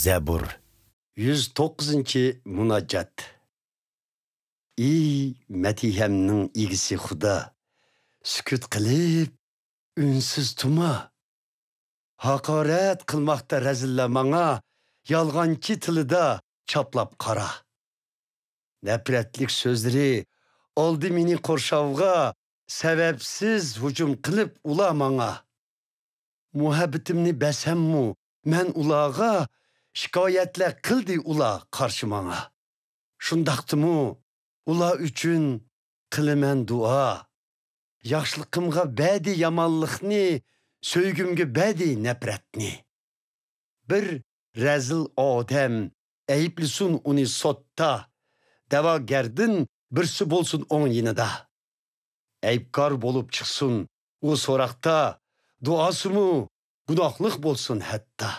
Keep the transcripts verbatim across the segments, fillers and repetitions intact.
زەبۇر. يۈز توققۇزىنچى مۇناجات. ئى مەتىھەمنىڭ ئىگىسى خۇدا، سۈكۈت قىلىپ ئۈنسىز تۇما. ھاقارەت قىلماقتا رەزىللەر ماڭا، يالغانچى تىلىدا چاپلاپ قارا. نەپرەتلىك سۆزلىرى ئالدى مېنى قورشاۋغا، سەۋەبسىز ھۇجۇم قىلىپ ئۇلار ماڭا. مۇھەببىتىمنى بەرسەممۇ مەن ئۇلارغا، شىكايەتلەر قىلدى ئۇلار قارشى ماڭا. شۇنداقتىمۇ ئۇلار ئۈچۈن قىلىمەن دۇئا. ياخشىلىقىمغا بەردى يامانلىقنى، سۆيگۈمگە بەردى نەپرەتنى. بىر رەزىل ئادەم ئەيىبلىسۇن ئۇنى سوتتا، دەۋاگەردىن بىرسى بولسۇن ئوڭ يېنىدا. ئەيىبكار بولۇپ چىقسۇن ئۇ سوراقتا، دۇئاسىمۇ گۇناھلىق بولسۇن ھەتتا.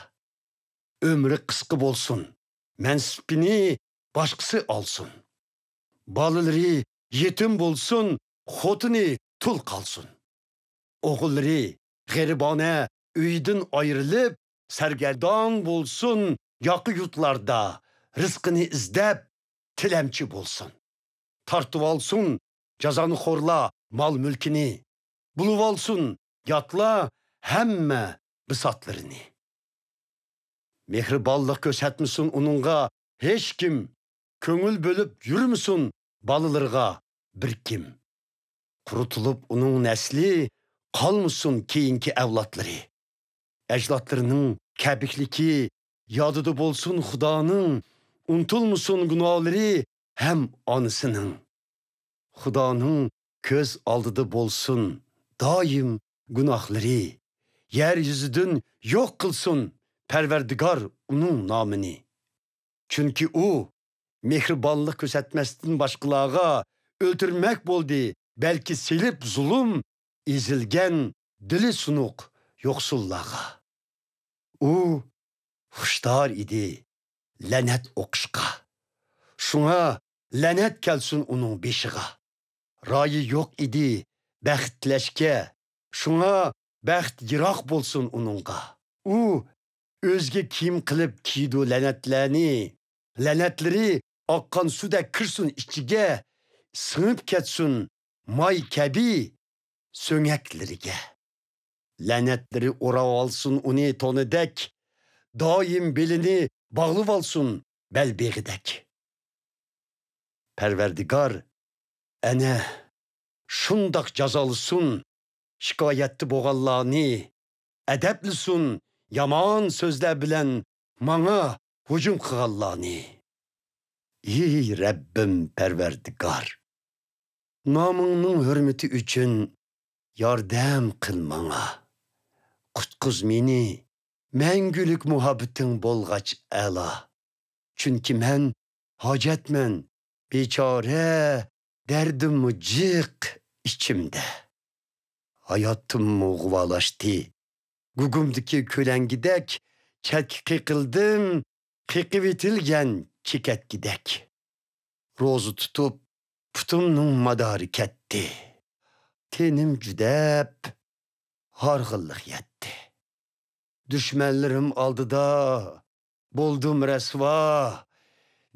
ئۆمرى قىسقا بولسۇن، مەنسىپىنى باشقىسى ئالسۇن. بالىلىرى يېتىم بولسۇن، خوتۇنى تۇل قالسۇن. ئوغۇللىرى غېرىبانە ئۆيىدىن ئايرىلىپ، سەرگەردان بولسۇن، ياقا يۇرتلاردا رىزقىنى ئىزدەپ، تىلەمچى بولسۇن. تارتىۋالسۇن جازانىخورلار مال-مۈلكىنى، بۇلىۋالسۇن ياتلار ھەممە بىساتلىرىنى. مېھرىبانلىق كۆرسەتمىسۇن ئۇنىڭغا ھېچكىم، كۆڭۈل بۆلۈپ يۈرمىسۇن بالىلىرىغا بىر كىم. قۇرۇتۇلۇپ ئۇنىڭ نەسلى، قالمىسۇن كېيىنكى ئەۋلادلىرى. ئەجدادلىرىنىڭ كەبىكلىكى يادىدا بولسۇن خۇدانىڭ، ئۇنتۇلمىسۇن گۇناھلىرى ھەم ئانىسىنىڭ. خۇدانىڭ كۆز ئالدىدا بولسۇن دائىم گۇناھلىرى، يەر يۈزىدىن يوق قىلسۇن پەرۋەردىگار ئۇنىڭ نامىنى. چۈنكى ئۇ مېھرىبانلىق كۆرسەتمەستىن باشقىلارغا، ئۆلتۈرمەك بولدى بەلكى سېلىپ زۇلۇم، ئېزىلگەن دىلى سۇنۇق يوقسۇللارغا. ئۇ خۇشتار ئىدى لەنەت ئوقۇشقا. شۇڭا لەنەت كەلسۇن ئۇنىڭ بېشىغا. رايى يوق ئىدى بەخت تىلەشكە. شۇڭا بەخت يىراق بولسۇن ئۇنىڭغا. ئۇ ئۆزگە كىيىم قىلىپ كىيىدۇ لەنەتلەرنى. لەنەتلىرى ئاققان سۇدەك كىرسۇن ئىچىگە، سىڭىپ كەتسۇن ماي كەبى سۆڭەكلىرىگە. لەنەتلىرى ئوراۋالسۇن ئۇنى تونىدەك، دائىم بېلىنى باغلىۋالسۇن بەلبېغىدەك. پەرۋەردىگار ئەنە شۇنداق جازالىسۇن شىكايەتتە بولغانلارنى، ئەدەپلىسۇن يامان سۆزلەر بىلەن ماڭا ھۇجۇم قىلغانلارنى. ئى رەببىم پەرۋەردىگار، نامىڭنىڭ ھۆرمىتى ئۈچۈن ياردەم قىل ماڭا. قۇتقۇز مېنى مەڭگۈلۈك مۇھەببىتىڭ بولغاچ ئەلا. چۈنكى مەن ھاجەتمەن، بىچارە، دەردىممۇ جىق ئىچىمدە. ھاياتىممۇ غۇۋالاشتى. گۇگۇمدىكى كۆلەڭگىدەك، چەتكە قېقىلدىم، قېقىۋېتىلگەن چېكەتكىدەك. روزا تۇتۇپ، پۇتۇمنىڭ مادارى كەتتى. تېنىم جۈدەپ، ھارغىنلىق يەتتى. دۈشمەنلىرىم ئالدىدا بولدۇم رەسۋا.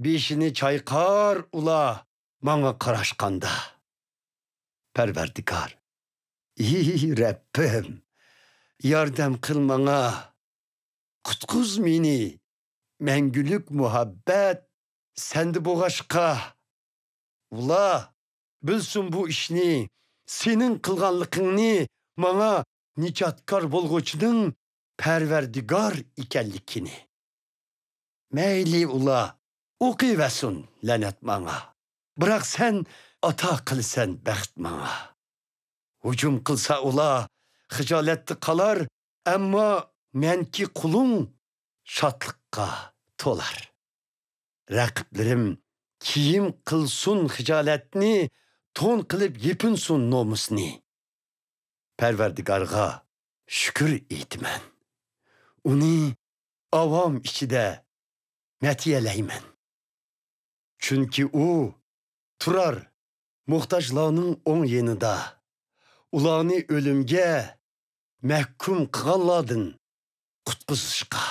بېشىنى چايقار ئۇلار ماڭا قاراشقاندا. پەرۋەردىگار، ئى رەببىم، ياردەم قىل ماڭا. قۇتقۇز مېنى، مەڭگۈلۈك مۇھەببەت سەندە بولغاچقا. ئۇلار بىلسۇن بۇ ئىشنى، سېنىڭ قىلغانلىقىڭنى ماڭا نىجاتكار بولغۇچىنىڭ پەرۋەردىگار ئىكەنلىكىنى. مەيلى ئۇلار ئوقۇۋەرسۇن لەنەت ماڭا، بىراق سەن ئاتا قىلىسەن بەخت ماڭا. ھۇجۇم قىلسا ئۇلار خىجالەتتە قالار، ئەمما مەنكى قۇلۇڭ شادلىققا تولار. رەقىبلىرىم كىيىم قىلسۇن خىجالەتنى، تون قىلىپ يېپىنسۇن نومۇسنى. پەرۋەردىگارغا شۈكۈر ئېيتىمەن. ئۇنى ئاۋام ئىچىدە مەتىيەلەيمەن. چۈنكى ئۇ تۇرار موھتاجلارنىڭ ئوڭ يېنىدا، ئۇلارنى ئۆلۈمگە مەھكۇم قىلغانلاردىن قۇتقۇزۇشقا.